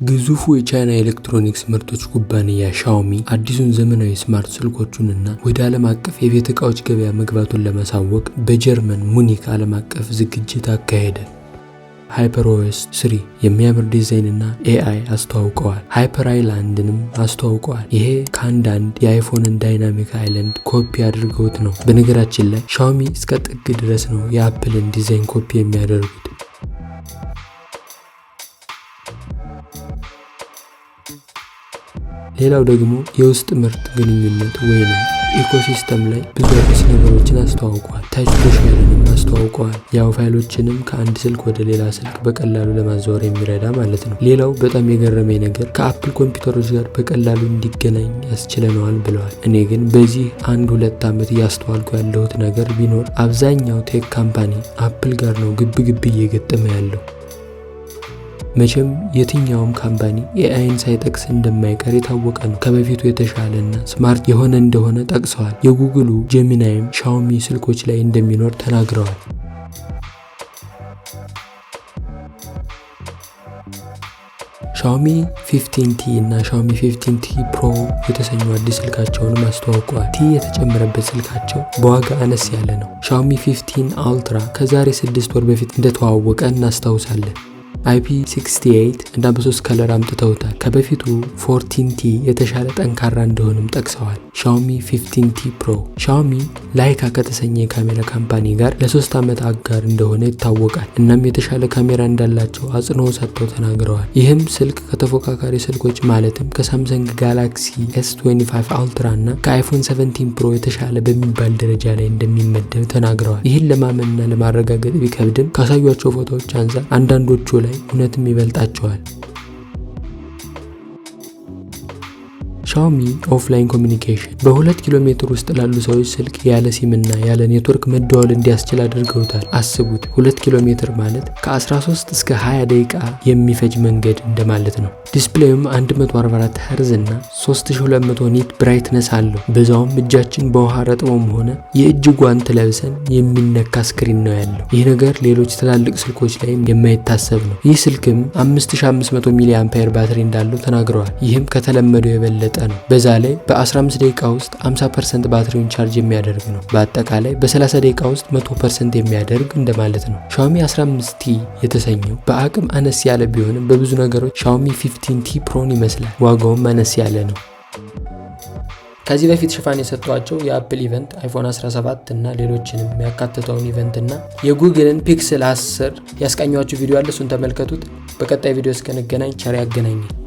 ግዙፉ የቻይና ኤሌክትሮኒክስ ምርቶች ኩባንያ ሻኦሚ አዲሱን ዘመናዊ smart ስልኮቹንና ወደ ዓለም አቀፍ የቤት ዕቃዎች ገበያ መግባቱን ለማሳወቅ በጀርመን ሙኒክ ዓለም አቀፍ ዝግጅት አካሄደ። HyperOS 3 የሚያምር ዲዛይን እና AI አስተዋውቀዋል። Hyper Island ንም አስተዋውቀዋል። ይሄ ከአንዳንድ የ iPhone ን Dynamic Island copy አድርገውት ነው። በነገራችን ላይ ሻኦሚ እስከ ጥግ ድረስ ነው የ Apple ን design copy የሚያደርጉት። ሌላው ደግሞ የውስጥ ምርት ግንኙነት ወይንም ecosystem ላይ ብዙ አዲስ ነገሮችን አስተዋውቀዋል። Touch to Share ንም አስተዋውቀዋል። ያው ፋይሎችንም ከአንድ ስልክ ወደ ሌላ ስልክ በቀላሉ ለማዛወር የሚረዳ ማለት ነው። ሌላው በጣም የገረመኝ ነገር ከ Apple ኮምፒውተሮች ጋር በቀላሉ እንዲገናኝ ያስችለነዋል ብለዋል። እኔ ግን በዚህ 1-2 ዓመት እያስተዋልኩ ያለሁት ነገር ቢኖር አብዛኛው tech company Apple ጋር ነው ግብ ግብ እየገጠመ ያለው። መቼም የትኛውም company AI ን ሳይጠቅስ እንደማይቀር የታወቀ ነው። ከበፊቱ የተሻለና smart የሆነ እንደሆነ ጠቅሰዋል። የ Google ኡ Gemini ም ሻኦሚ ስልኮች ላይ እንደሚኖር ተናግረዋል። ሻኦሚ 15T እና ሻኦሚ 15T Pro የተሰኙ አዲስ ስልካቸውንም አስተዋውቀዋል። T የተጨመረበት ስልካቸው በዋጋ አነስ ያለ ነው። ሻኦሚ 15 Ultra ከዛሬ 6 ወር በፊት እንደተዋወቀ እናስታውሳለን። IP68 እና በሶስት color አምጥተውታል። ከበፊቱ 14T የተሻለ ጠንካራ እንደሆነም ጠቅሰዋል። ሻኦሚ 15T Pro። ሻኦሚ ላይካ ከተሰኘ የካሜራ company ጋር ለ3 ዓመት አጋር እንደሆነ ይታወቃል። እናም የተሻለ ካሜራ እንዳላቸው አጽንኦት ሰጥተው ተናግረዋል። ይህም ስልክ ከተፎካካሪ ስልኮች ማለትም ከ Samsung Galaxy S25 Ultra እና ከ iPhone 17 Pro የተሻለ በሚባል ደረጃ ላይ እንደሚመደብ ተናግረዋል። ይህን ለማመንና ለማረጋገጥ ቢከብድም ካሳዩቸው ፎቶዎች አንጻር አንዳንዶቹ ላይ እውነትም ይበልጣቸዋል። ሻኦሚ offline communication በ2 ኪሎ ሜትር ውስጥ ላሉ ሰዎች ስልክ ያለ ሲምና ያለ ኔትወርክ መደዋወል እንዲያስችል አድርገውታል። አስቡት፣ 2 ኪሎ ሜትር ማለት ከ13 እስከ 20 ደቂቃ የሚፈጅ መንገድ እንደማለት ነው። Display ዩም 144 ሄርዝ እና 3200 nit brightness አለው። በዛውም እጃችን በውሃ ረጥቦም ሆነ የእጅ ጓንት ለብሰን የሚነካ screen ነው ያለው። ይህ ነገር ሌሎች ትላልቅ ስልኮች ላይም የማይታሰብ ነው። ይህ ስልክም 5500 milliampere ባትሪ እንዳለው ተናግረዋል። ይህም ከተለመደው የበለጠ ነው። በዛ ላይ በ15 ደቂቃ ውስጥ 50% ባትሪውን charge የሚያደርግ ነው። በአጠቃላይ በ30 ደቂቃ ውስጥ 100% የሚያደርግ እንደማለት ነው። ሻኦሚ 15T የተሰኘው በአቅም አነስ ያለ ቢሆንም በብዙ ነገሮች ሻኦሚ 15T Pro ን ይመስላል። ዋጋውም አነስ ያለ ነው። ከዚህ በፊት ሽፋን የሰጧቸው የ Apple event፣ iPhone 17 እና ሌሎችንም ያካተተውን event እና የ Google ን Pixel 10 ያስቃኘኋችሁ ቪዲዮ አለ። እሱን ተመልከቱት። በቀጣይ ቪዲዮ እስከንገናኝ ቸር ያገናኘን።